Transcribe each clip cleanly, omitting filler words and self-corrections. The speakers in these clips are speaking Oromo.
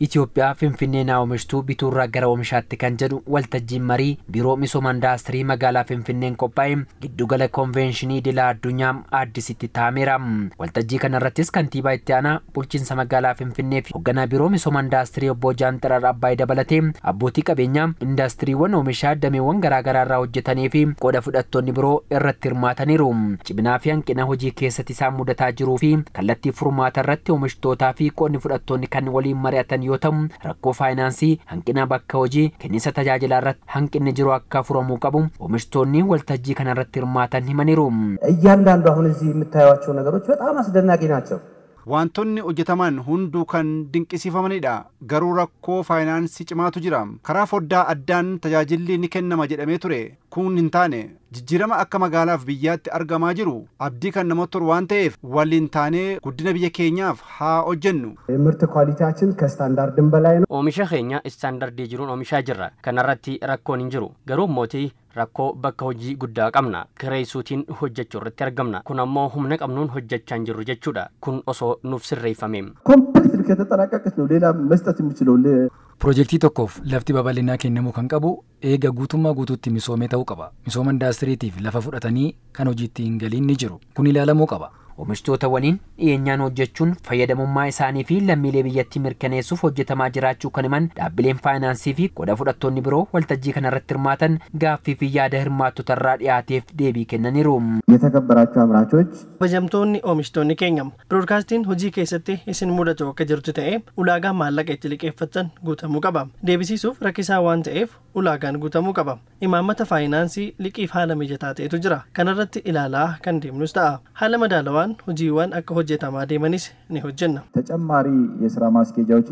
Itoophiyaa Finfinnee naa oomishtuu bituurraa gara oomishaatti kan jedhu waltajjiin marii biiroo misooma indaastirii magaalaa Finfinneen qophaa'e giddugala konveenshinii idilaa addunyaa Addisitti taa'ameera. Waltajjii kanarrattis kantiibaa itti aanaa bulchiinsa magaalaa Finfinnee fi hoogganaa biiroo misooma indaastirii obbo Jaanxiraar Abbaay dabalatee abbootii qabeenyaa indaastiriiwwan oomishaa dameewwan garaagaraa irraa hojjetanii fi qooda fudhattoonni biroo irratti hirmaataniiru. Ciminaa fi hanqina hojii keessatti isaan mudataa jiruu fi kallattii furmaata irratti oomishtootaa fi qoodni fudhattoonni kan waliin mari'atan yoo ta'u, rakkoo faayinaansii, hanqina bakka hojii, kenniinsa tajaajilaa irratti hanqinni jiru akka furamuu qabu oomishtoonni waltajjii kanarratti hirmaatan himaniiru. እያንዳንዱ አሁን እዚህ የምታዩቸው ነገሮች በጣም አስደናቂ ናቸው። Wantoonni hojjetaman hunduu kan dinqisiifamanidha. Garuu rakkoo faayinaansii cimaatu jira. Karaa foddaa addaan tajaajilli ni kennama jedhamee ture. Kun hin taane. Jijjiirama akka magaalaaf biyyaatti argamaa jiru abdii kan namatti toru waan ta'eef waliin taanee guddina biyya keenyaaf haa hojjennu. የምርት ኳሊቲያችን ከስታንዳርድም በላይ ነው። Oomisha keenya istaandardii jiruun oomishaa jirra. Kanarratti rakkoon hin jiru. Garuu mootii rakkoo bakka hojii guddaa qabna. Kireessuutiin hojjechuu irratti argamna. Kun ammoo humna qabnuun hojjechaa hin jirru jechuudha. Kun osoo nuuf sirreeffame. ኮምፕሊትሊ ከተጠናቀቀች ነው ሌላ መስጠት የሚችለው። Piroojeektii tokkoof lafti babal'inaa kennamuu kan qabu eega guutummaa guutuutti misoomee ta'uu qaba. Misooma indaastiriitiif lafa fudhatanii kan hojiitti hin galiin ni jiru. Kun ilaalamuu qaba. Oomishtoota waliin dhiyeenyaan hojjechuun fayyadamummaa isaanii fi lammiilee biyyattii mirkaneessuuf hojjetamaa jiraachuu kan himan dhaabbileen faayinaansii fi qooda fudhattoonni biroo waltajjii kanarratti hirmaatan gaaffii fi yaada hirmaattota irraa dhiyaateef deebii kennaniiru. የተከበራችሁ አምራቾች Kabajamtoonni oomishtoonni keenya, biroodkaastiin hojii keessatti isin mudatu akka jirtu ta'e ulaagaa maallaqa itti liqeeffatan guutamuu qaba. Deebisiisuuf rakkisaa waan ta'eef ulaagaan guutamuu qaba. Imaammata faayinaansii liqiif haala mijataa ta'etu jira. Kanarratti ilaalaa kan deemnus ta'a. Haala madaalawaan hojiiwwan akka hojjetamaa deemanis ni hojjenna. ተጨማሪ የስራ ማስኬጃዎች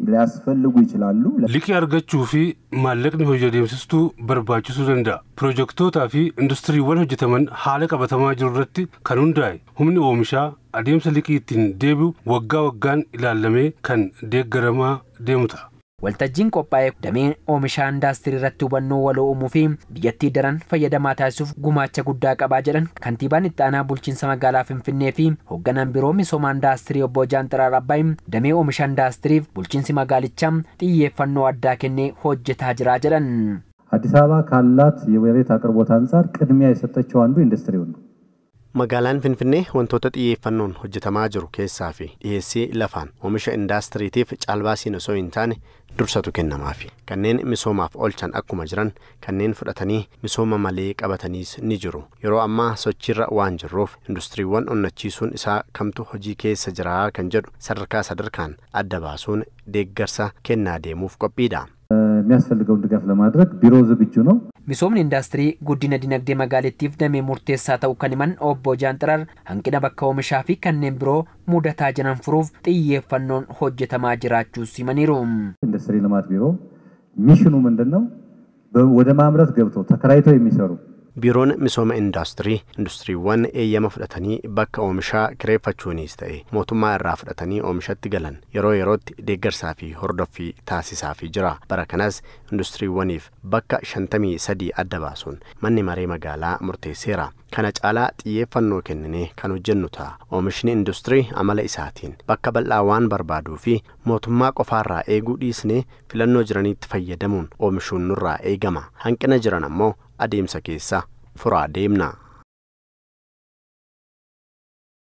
ሊያስፈልጉ ይችላሉ። Liqii argachuu fi maallaqni hojii adeemsistuu barbaachisuu danda'a. Piroojektootaa fi industiriiwwan hojjetaman haala qabatamaa jiru irratti kan hundaa'e humni oomishaa adeemsa liqii ittiin deebi'u waggaa waggaan ilaalamee kan deeggaramaa deemu ta'a. Waltajjiin qophaa'e damee oomishaa indaastirii irratti hubannoo waloo uumuu fi biyyattii daran fayyadamaa taasisuuf gumaacha guddaa qabaa jedhan kantiibaan itti aanaa bulchiinsa magaalaa Finfinnee fi hoogganaan biiroo misooma indaastirii obbo Jaanxiraar Abbaay damee oomisha indaastiriif bulchiinsi magaalichaa xiyyeeffannoo addaa kennee hojjetaa jira jedhan. አዲስ አበባ ካላት የመሬት አቅርቦት አንጻር ቅድሚያ የሰጠችው አንዱ ኢንዱስትሪውን ነው። Magaalaan Finfinnee wantoota xiyyeeffannoon hojjetamaa jiru keessaa fi dhiyeessii lafaan oomisha indaastiriitiif caalbaasiin osoo hin taane dursatu kennamaafi. Kanneen misoomaaf oolchan akkuma jiran kanneen fudhatanii misooma malee qabataniis ni jiru. Yeroo ammaa sochiirra waan jirruuf industiriiwwan onnachiisuun isaa kamtu hojii keessa jira kan jedhu sadarkaa sadarkaan adda baasuun deeggarsa kennaa deemuuf qophiidha. የሚያስፈልገውን ድጋፍ ለማድረግ ቢሮው ዝግጁ ነው። Misoomni indaastirii guddina dinagdee magaalittiif damee murteessaa ta'uu kan himan obbo Jaanxiraar hanqina bakka oomishaa fi kanneen biroo mudataa jiran furuuf xiyyeeffannoon hojjetamaa jiraachuus himaniiru. ኢንዱስትሪ ልማት ቢሮ ሚሽኑ ምንድን ነው? ወደ ማምረት ገብተው ተከራይተው የሚሰሩ Biiroon misooma indaastirii industiriiwwan eeyyama fudhatanii bakka oomishaa kireeffachuunis ta'e mootummaa irraa fudhatanii oomishatti galan yeroo yerootti deeggarsaa fi hordoffii taasisaafii jira. Bara kanas industiriiwwaniif bakka 53 adda baasuun manni maree magaalaa murteesseera. Kana caalaa xiyyeeffannoo kenninee kan hojjennu ta'a. Oomishni industirii amala isaatiin bakka bal'aa waan barbaaduu fi mootummaa qofaarraa eeguu dhiisnee filannoo jiranitti fayyadamuun oomishuun nurraa eegama. Hanqina jiran ammoo adeemsa keessa furaa deemna.